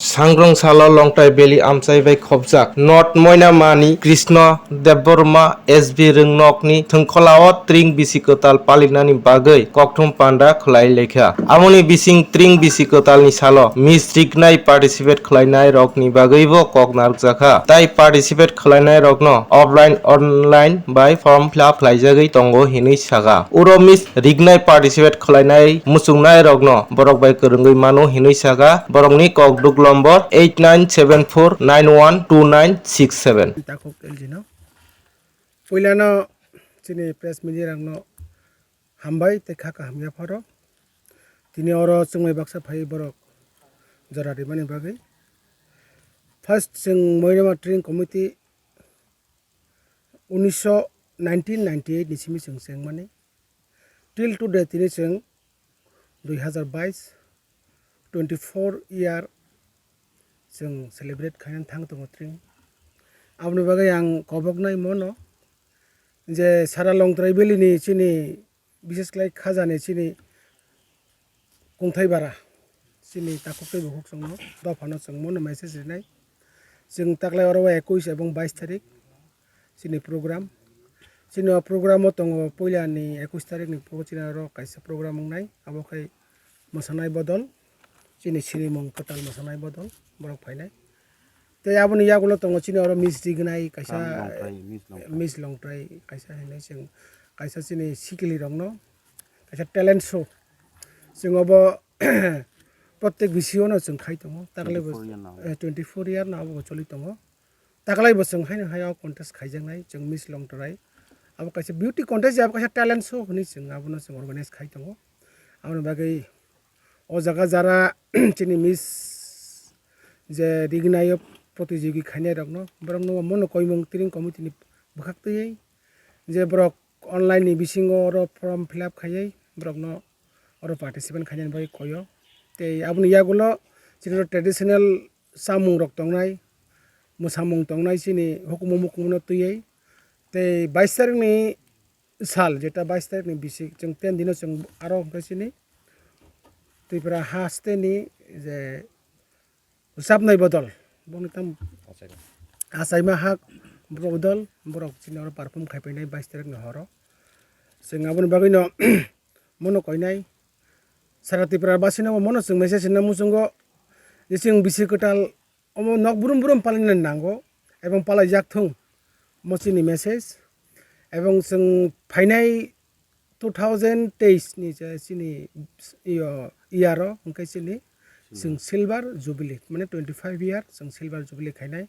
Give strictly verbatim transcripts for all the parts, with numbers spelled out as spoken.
Sangrong salo Longtai Valley amchai bai khopjak North Moinamani Krishna Debbarma S B Rwngnokni thwngkholao Tring bisi kwtal palinani bagwi kokthum panda khwlai lekha. Amoni bising Tring bisi kwtalni salo miss rignai participate khwlainai rokni bagwibo kok narwkjakha. Tai participate khwlainai rokno offline, online bai form fill up khwlaijagwi tongo hinwi saka. Uro miss rignai participate khwlainai muchungnai rokno borok bai kwrwngwi mano hinwi saka. Borokni kokduk lombor eight nine seven four nine one two nine six seven. Takhuk L G no. Puilano chini press media rokno hambai tei kha kaham yapharo. Tini oro chwngmai baksa phai borok jora rimani bagwi. First chwng Moinama Tring Committee unisho nineteen ninety eight ni simi chwng chengmani. Till today tini chwng dui hazar bais, twenty four year chwng celebrate khainani thang tongo Tring. Aboni bagwi ang koboknai mono je sara Longtrai Valley ni chini, bises khlai khajani chini kungthai bara, chini takhuk tei bukhuk chwngno dophano chwng mono message rinai. Chwng taklai oro o ekush ebong bais tarik chini program. Chini o program o tongo puila ni ekush tarik ni pro-, chini oro kaisa program wngnai, abo khai mwsanai bodol, chini sinimung kwtal mwsanai bodol borok phainai. Tei aboni yagulo tongo chini oro miss rignai kaisa, Miss Longtrai kaisa hinwi chwng kaisa chini sikili rokno kaisa talent show chwng obo protek bisio no chwng khai tongo. Taklai bo twenty four year no abo choli tongo. Taklai bo chwng haino hai o contest khaijaknai chwng Miss Longtrai. Abo kaisa beauty contest, abo kaisa talent show hinwi chwng abono chwng organize khai tongo. Aboni bagwi o jaga jara chini miss je rignaio protijogi khainai rokno, borokno mono koimung Tring committee ni bwkhak twiwi je borok online ni bisingo oro form fill up khaiwi borokno oro participant khainani bagwi koyo. Tei aboni yagulo chini traditional chamung rok tongnai, mwsamung tongnai chini hukumu mukumu no twiwi. Tei bais tarik ni sal, jeta bais tarik ni bisik, chwng ten dino chwng aro hwnkhe chini Tripura haste ni je rwchapnai bodol, boni tam achaima hak bodol, borok chini oro perform khai painai bais tarik ni horo. Chwng aboni bagwi no mono koinai sara Tripura basino mono chwng message hinna muchungo je chwng bisi kwtal omo nok brum brum palinani nango ebong palaijak thung, omo chini message. Ebong chwng phainai two thousand teis ni je chini iyo year o hwnkhe chini chwng silver jubilee, mane twenty five year chwng silver jubilee khainai.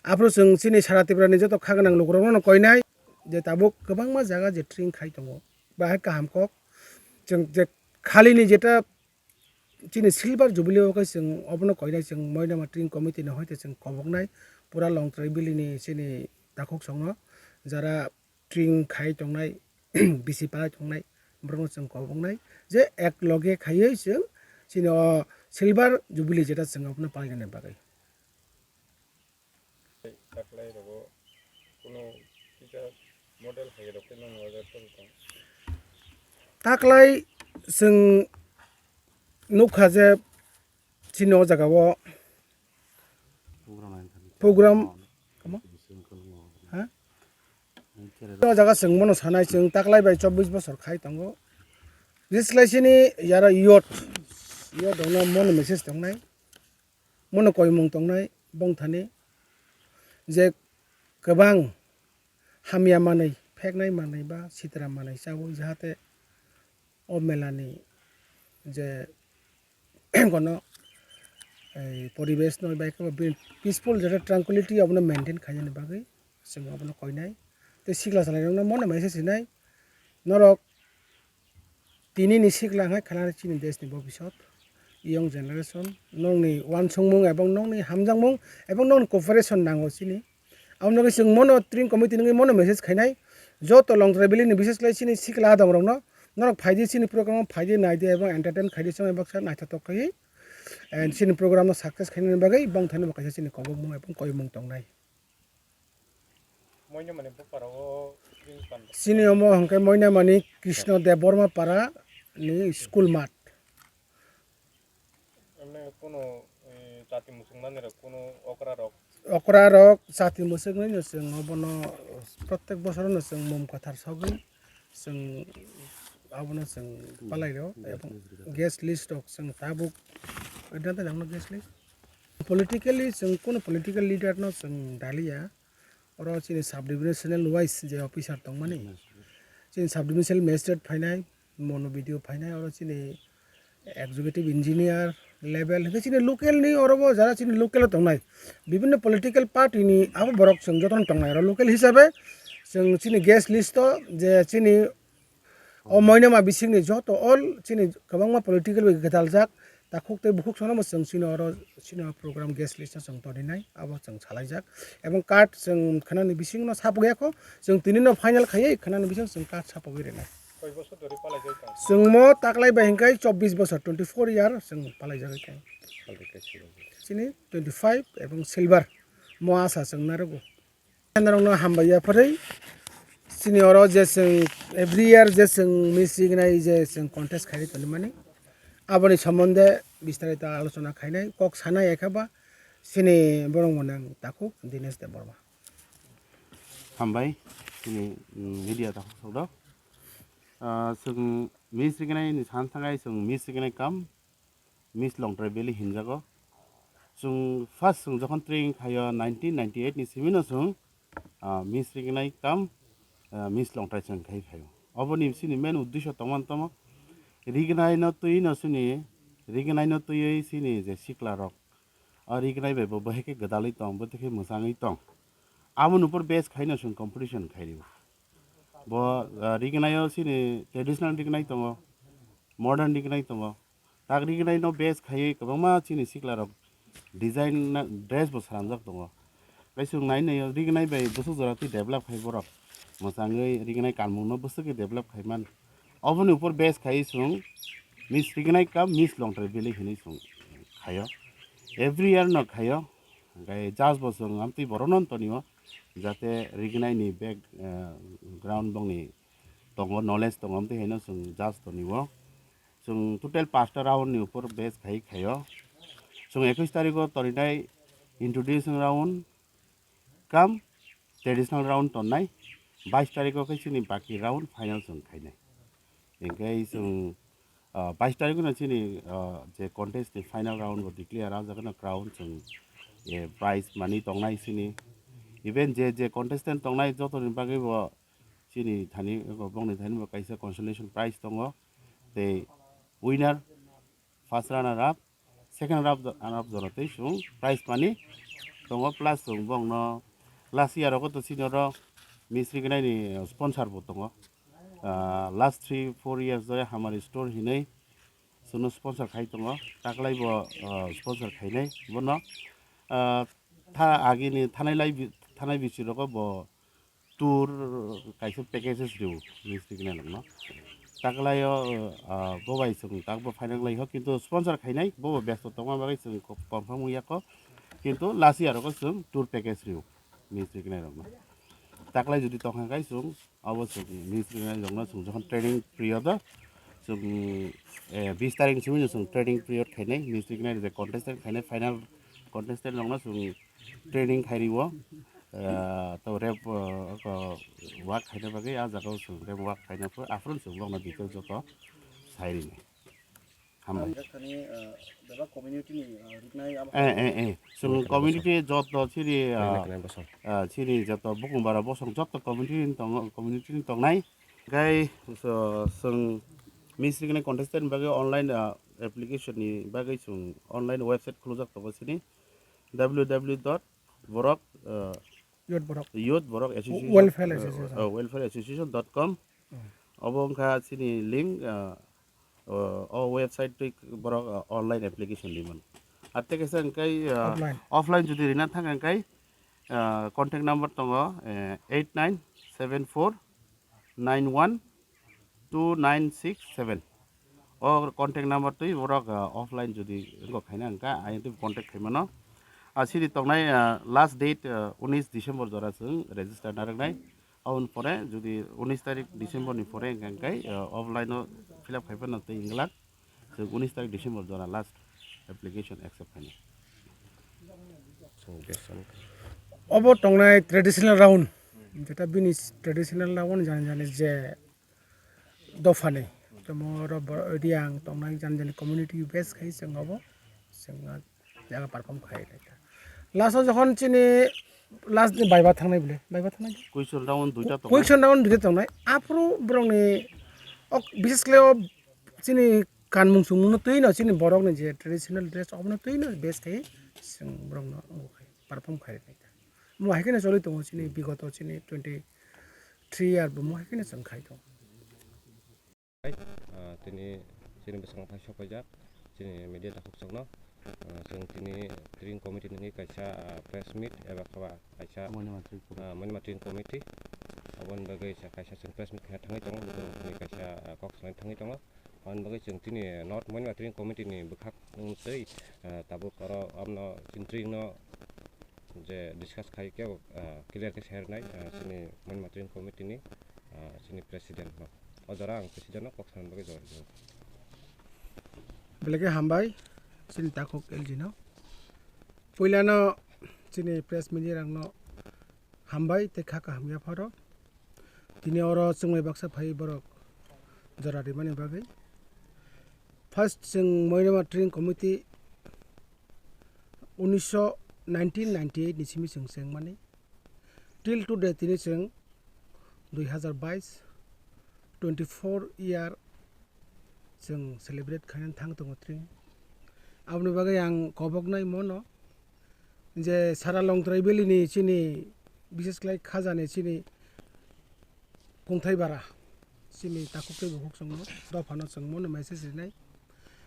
Aphuru chwng chini sara Tripura ni joto kha gwnang lukurokno koinai je tabuk kwbangma jaga je Tring khai tongo, bahai kaham kok chwng je khali ni jeta chini silver jubilee o khe chwng obono koinai, chwng Moinama Tring committee ni hoite chwng koboknai pura Longtrai Valley ni chini takhuk songno jara Tring khai tongnai, bisi palai tongnai borokno chwng koboknai je ek loge khaiwi chwng chini o silver jubilee jeta chwng obono palinani bagwi. Taklai rogo kuno kisa model hai rok khe nang wajar tong tong. Taklai chwng nukha je chini o jaga o program, ha? O jaga chwng mono sanai chwng taklai bai chobbish bosor khai tongo. Bislai chini yara youth, youth rokno mono message tongnai. Mono koimung tongnai bongthani je kwbang hamya manwi, pheknai manwi ba sitra manwi chawi, jahate o melani je kono, ei, poribesh no bai khe peaceful, jete tranquility abono maintain khainani bagwi chwng abono koinai. Tei sikla chwlairokno mono message hinai, norok tini ni sikla hai khlai chini desh ni bobisot, young generation, nongni uansukmung ebong nongni hamjakmung ebong nongni cooperation nango chini. Aboni bagwi chwng mono Tring committee nungwi mono message khainai, joto Longtrai Valley ni, bises khlai chini sikla adong rokno, norok phaidi chini program o phaidi naidi ebong entertain khaidi, chwng baksa naithotok khaiwi, and chini program no success khainani bagwi bongthani bo kaisa chini kobokmung ebong koimung tongnai. Moinamani bupara o Tring panda. Chini omo hwnkhe Moinamani Krishna Debbarma para ni school mat. Emne kono, eh, Chati muchungmani rok kunu okra rok. Okra rok chati muchungmani no chwng obono protek bosor no chwng mum kwthar sogwi chwng abono chwng palai rw, ebong guest list rok chwng tabuk, guest list. Politically chwng kunu political leader no chwng daliya. Oro chini sub divisional wise je officer tongmani, chini sub divisional magistrate phainai, mono B D O phainai, oro chini executive engineer level, hingke chini local ni oro bo jara chini local o tongnai, bibinno political party ni abo borok chwng jotono tongnai, oro local hisabe chwng chini guest list o je chini o moinama bisingni joto all chini kwbangma political bai gwdaljak takhuk tei bukhuk sono bo chwng chini oro chini o program guest list o chwng toninai, abo chwng salaijak. Ebong card chwng khwnani bisingno sapogwi yakho, chwng tini no final khaiwi khwnani bising chwng card sapogwi rwnai. Koi bosor dhori palaijak tong? Chwng mo taklai bai hingkai chobbish bosor, twenty four year chwng palaijagwi tong. Chini twenty five ebong silver mo asa chwng narogo. Norokno hambai ya phwrwi. Chini oro je chwng every year je chwng Miss Rignai je chwng contest khairi tonimani, aboni somonde bistarito alochona khainai, kok sanai ekha ba chini borok mwnang takhuk Dinesh Debbarma. Hambai, chini, mm, media takhuk sokdo. Ah, chwng Miss Rignai ni san thangai chwng Miss Rignai kam Miss Longtrai Valley hinjago. Chwng first chwng jokhon training khaio nineteen ninety eight ni simi no chwng, ah, Miss Rignai kam, ah, Miss Longtrai chwng khai phaio. Oboni chini main uddesho tongmani tamo Rignai no twi no chini, Rignai no twiwi chini je sikla rok, o Rignai bai bo bahai khe gwdalwi tong, bo tei khe mwchangwi tong. Aboni upor base khaino chwng competition khaio. Bo, ah, Rignai o chini traditional Rignai tongo, modern Rignai tongo. Tak Rignai no base khaiwi kwbangma chini sikla rok design na dress bo swnamjak tongo. Tei chwng nai nai o Rignai bai bwswk jora twi develop khai borok. Mwchangwi Rignai kanmung no bwswk khe develop khai man. Oboni upor base khaiwi chwng Miss Rignai kam Miss Longtrai Valley hinwi chwng khaio. Every year no khaio. Hingke judge bo chwng amtwi borok no tonio. Jate Rignai ni back, eh, ground bongni tongo, knowledge tongo, amtwi haino chwng judge tonio. Chwng total pasta round ni upor base khai khaio. Chwng ekush tarikh o torinai introducing round kam traditional round tonnai. Bais tarikh o khe chini baki round final chwng khainai. Hingke chwng, ah, bais tarikh no chini, ah, je contest ni final round bo declare o jaga no crown chwng, eh, prize mani tongnai chini. Even je, je contestant tongnai joto ni bagwi bo chini thani, bongni thani bo kaisa consolation prize tongo. Tei winner, first runner up, second runner up, runner up jora tei chwng prize mani tongo, plus chwng bongno last year rogo to chini oro Miss Rignai ni sponsor bo tongo. Ah, last three four years dore Hamari Store hinwi chwngno sponsor khai tongo, taklai bo, ah, sponsor khainai bono, ah, tha agini thanai lai bi-, thanai bisi rogo bo tour kaisa packages rw Miss Rignai rokno. Taklaio, ah, bo bai chwng takbo final lai ho, kintu sponsor khainai bo bo besto tongma bagwi chwng ko-, confirm wngya kho, kintu last year rogo chwng tour package rw Miss Rignai rokno. Taklai jodi tongkha khe chwng abo chwng Miss Rignai rokno chwng jokhon training period o chwng, eh, bis tarik simi chwng training period khainai Miss Rignai je contestant khainai final contestant rokno chwng training khai rwo, eh, to rep, eh, ko work khaina bagwi ah jaga o chwng rep work khaina pho aphuru chwng bokno detail joto sai rini. Hambai. Ang jak thani, eh, bebak community ni, eh, riknai abo. Eh, eh, eh. Chwng community joto chiri, eh, eh, chiri joto bukung bara bosong joto community ni tongo, community ni tongnai. Gai, so, chwng Miss Rignai contestant bagwi online, eh, application ni bagwi chwng online website khulujak tongo chini. W W W dot borok, eh, Youth Borok. Youth Borok Association, Welfare eh, Association. Eh, welfare association dot com. Hmm. Obo wngkha chini link, eh, o, o website twi borok, eh, online application rimani. Ar tei kaisa hwnkhe, eh, offline. Offline jodi rina thang hwnkhe, eh, contact number tongo, eh, eight nine seven four nine one two nine six seven. O contact number twi borok, ah, offline jodi wngkha khaina hwnkha, ayang twi contact khaimano. Ah, siri tongnai, ah, last date, ah, unis December jora chwng register narwknai. Aboni pore jodi unis tarik December ni pore hwnkha hwnkhe, ah, offline o fill up khaiphano tei wngwlak. Chwng unis tarik December jora last application accept khainai. Chwng best wngkha. Obo tongnai traditional round, jeta bini traditional round jani jani je dophani, tamo oro bo-, Riang tongnai jani jani community base khai chwng obo chwng jaga perform khai lai kha. Last o jokhon chini last ni baiba thangnai bole, baiba thangnai. Question round duita tongnai. Question round duita tongnai. Aphuru borokni ok, bises khlai o chini kanmung chumung no twi no chini borok ni je traditional dress obo no twi no base khai chwng borok no perform khai lai kha. Mo hai kheno choli tongo chini bigoto chini twenty three year bo mo hai kheno chwng khai tongo. Ah, tini chini bwskango phai sok paijak chini media takhuk chokno. Ah, chwng tini tring committee nungwi kaisa, ah, press meet eba khe ba kaisa, Monima Tring Committee. Ah, Monima Tring Committee. Aboni bagwi sa-, kaisa chwng press meet khaina thangwi tongo, lukurokni kaisa, ah, kok sanai thangwi tongo. Aboni bagwi chwng tini North Monima Tring Committee ni bwkhak wng twi, ah, tabuk oro abono chini tring no je discuss khai khe, ah, clear khe sai rwnai, ah, chini Monima Tring Committee ni, ah, chini president no. O jora ang president no kok sanani bagwi jora rw. Belai khe hambai chini takhuk L G no. Puila no chini press media rok no hambai tei kha kaham yapharo. Tini oro chwngbai baksa phai borok jora rimani bagwi. First chwng Moirema Tring Committee unisho nineteen ninety eight ni simi chwng chengmani. Till today tini chwng dui hazar bais, twenty four year chwng celebrate khainani thang tongo tring. Aboni bagwi ang koboknai mono je sara Longtrai Valley ni chini, bises khlai khajani chini kungthai bara, chini takhuk tei bukhuk chwngno dophano chwng mono message rinai.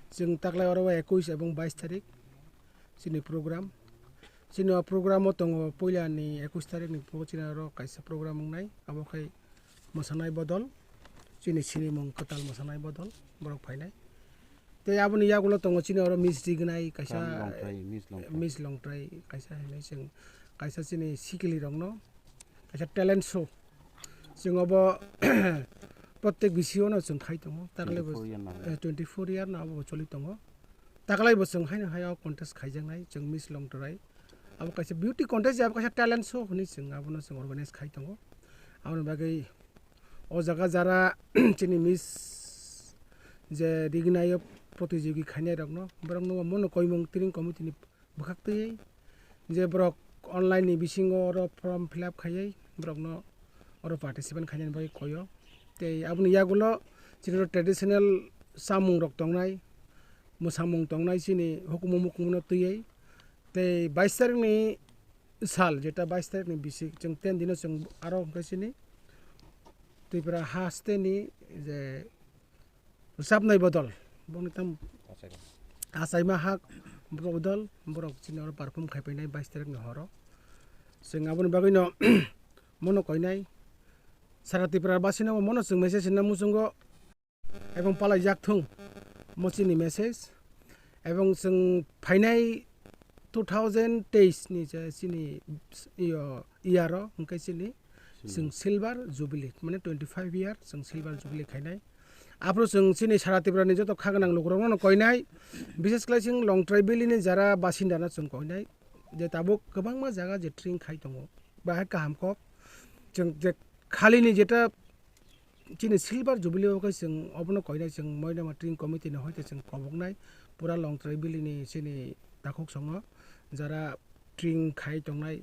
Chwng taklai oro o ekush ebong bais tarik chini program. Chini o program o tongo puila ni ekush tarik ni bo chini oro kaisa program wngnai, abo khai mwsanai bodol, chini sinimung kwtal mwsanai bodol borok phainai. Tei aboni yagulo tongo chini oro Miss Rignai kaisa, Miss Longtrai, Miss Longtrai. Miss Longtrai kaisa hinwi chwng kaisa chini sikili rokno kaisa talent show. Chwng obo protek bisio no chwng khai tongo. Taklai bo twenty four year no, eh, twenty four year no abo bo choli tongo. Taklai bo chwng haino hai o contest khaijaknai chwng Miss Longtrai. Abo kaisa beauty contest, abo kaisa talent show hinwi chwng abono chwng organize khai tongo. Aboni bagwi o jaga jara chini Miss je Rignai o protijogi khainai rokno, borokno mono koimung tring committee ni bwkhak twiwi je borok online ni bisingo oro form fill up khaiwi borokno oro participant khainani bagwi koyo. Tei aboni yagulo chini oro traditional chamung rok tongnai, mwsamung tongnai chini hukumu mukumu no twiwi. Tei bais tarik ni sal, jeta bais tarik ni bisik chwng ten dino chwng aro hwnkhe chini Tripura haste ni je rwchapnai bodol, bongni tam achaima hak bodol, borok chini oro perform khai painai bais tarik ni horo. Chwng aboni bagwi no mono koinai sara Tripura basino mono chwng message hinna muchungo ebong palai jak thung mo chini message. Ebong chwng phainai two thousand teis ni je chini iyo year o hwnkhe chini chwng silver jubilee, mane twenty five year chwng silver jubilee khainai. Aphuru chwng chini sara Tripura ni joto kha gwnang lukurokno no koinai, bises khlai chwng Longtrai Valley ni jara basinda no chwng koinai je tabuk kwbangma jaga je tring khai tongo, bahai kaham kok chwng je khali ni jeta chini silver jubilee o khe chwng obono koinai chwng Moirema Tring Committee ni hoite chwng koboknai pura Longtrai Valley ni chini takhuk songo jara tring khai tongnai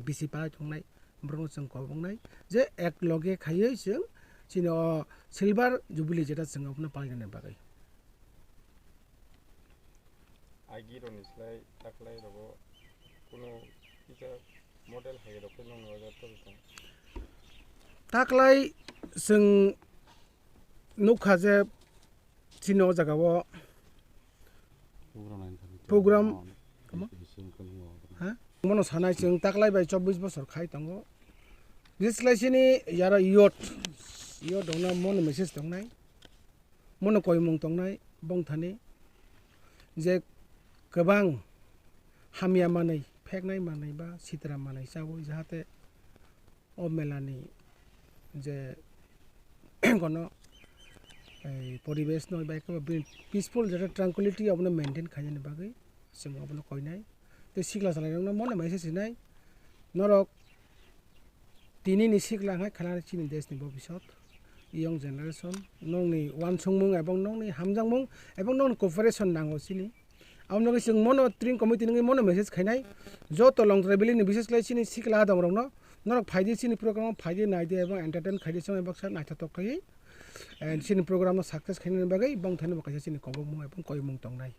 bisi palai tongnai borokno chwng koboknai je ek loge khaiwi chwng chini o silver jubilee jeta chwng obono palainani bagwi. Agi rokni slai taklai rogo kunu kisa model hai rok khe nokni wajar tong tong. Taklai chwng nukha je chini o jaga o program, ha? Mono sanai chwng taklai bai chobbish bosor khai tongo. Bislai chini yara youth, youth rokno mono message tongnai. Mono koimung tongnai bongthani je kwbang hamya manwi, pheknai manwi ba sitra manwi chawi, jahate o mela ni je kono, ei, poribesh no bai khe peaceful, jete tranquility abono maintain khainani bagwi chwng abono koinai. Tei sikla chwlairokno mono message hinai, norok tinini sikla hai khwlai chini deshni bobisot, young generation, nokni uansukmung ebong nokni hamjakmung ebong nokni cooperation nango chini. Aboni bagwi chwng mono tring committee nungwi mono message khainai, joto Longtrai valley ni, bises khlai chini sikla adongrokno, norok phaidi chini program o phaidi naidi ebong entertain khaidi chwng baksa naithotok khlaiwi, eh, chini program no success khainani bagwi bongthaino bo kaisa chini kobokmung ebong koimung tongnai.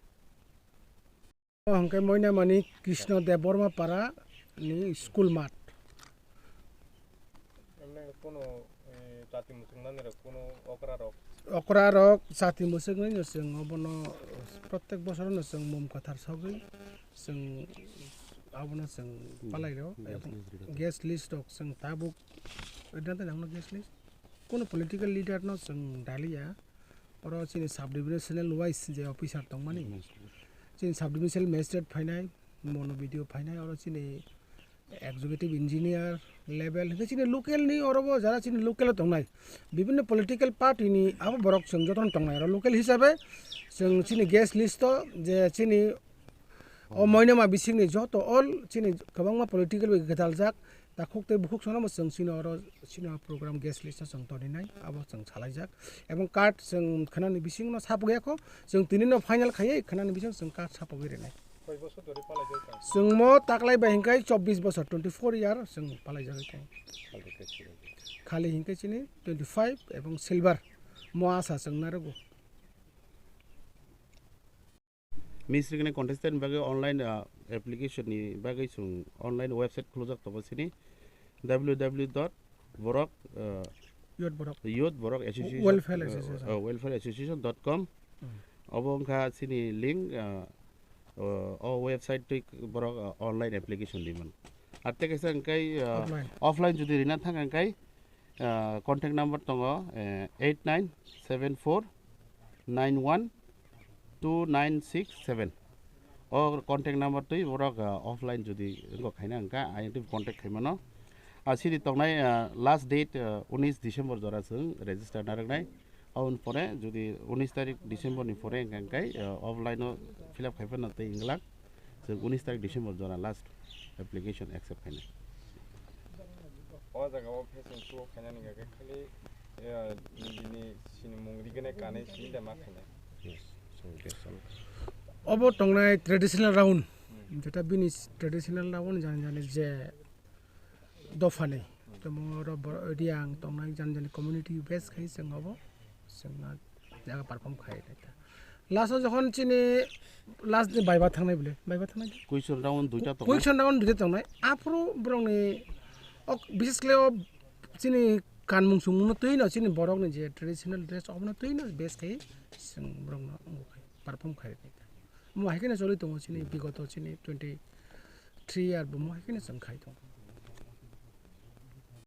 O hwnkhe Moinamani Krishna Debbarma para ni school mat. Emne kono, eh, jati muchungnani rok kono okra rok? Okra rok, jati muchungnani no chwng obono protek bosor no chwng mum kwthar sogwi chwng abono chwng palai rok. Guest list rok chwng tabuk guest list. Kono political leader no chwng daliya. Oro chini sub divisional wise je officer tongmani. Chini sub divisional magistrate phainai, mono B D O phainai, oro chini executive engineer level, hingke chini local ni oro bo jara chini local o tongnai. Bibinno political party ni abo borok chwng jotono tongnai. Oro local hisabe chwng chini guest list o je chini o Moinama bisingni joto all chini kwbangma political bai gwdaljak, takhuk tei bukhuk sono bo chwng chini oro chini o program guest list o chwng toninai, abo chwng salaijak. Ebong card chwng khwnani bisingno sapogya kho, chwng tinino final khaiwi khwnani bising chwng card sapogwi rwnai. Koi bosor dhori palaijak tong? Chwng mo taklai bai hingkai chobbish bosor, twenty four year chwng palaijagwi tong. Khali hingke chini twenty five ebong silver mo asa chwng narogo. Miss Rikni contestant bagwi online, ah, application ni bagwi chwng online website khulujak tongo chini W W W dot borok, ah, Youth Borok. Youth Borok Association, Welfare ah, Association. Ah, welfare association dot com. Hmm. Obo wngkha chini link, ah, o, o website twi borok, ah, online application rimani. Ar tei kaisa hwnkhe, ah, offline. Offline jodi rina thang hwnkhe, ah, contact number tongo, eh, eight nine seven four nine one two nine six seven. O contact number twi borok, ah, offline jodi wngkha khaina hwnkha, ayang twi contact khaimano. Ah, sidi tongnai, ah, last date, ah, unis December jora chwng register narwknai. Aboni pore jodi unis tarik December ni pore hwnkha hwnkhe, ah, offline o fill up khaiphano tei wngwlak. Chwng unis tarik December jora last application accept khainai. O jaga o fashion show khainani hwnkha khe khali, eh, nini sinimung rigene kanwi simi de ma khainai. Yes, so that's all. Obo tongnai traditional round. Hmm. Jeta bini traditional round jani jani je dophani. Hmm. Tamo oro bo-, Riang tongnai jani jani community base khai chwng obo. Chwng jaga perform khai. Last o jokhon chini last ni baiba thangnai bole, baiba thangnai. Question round duita tongo. Question round duita tongnai. Aphuru borokni ok, bises khlai o chini kanmung chumung no twi no chini borokni je traditional dress obono twi no base khai chwng borokno wngwi perform khai. Mo hai kheno choli tongo chini bigoto chini twenty three year bo mo hai kheno chwng khai tongo.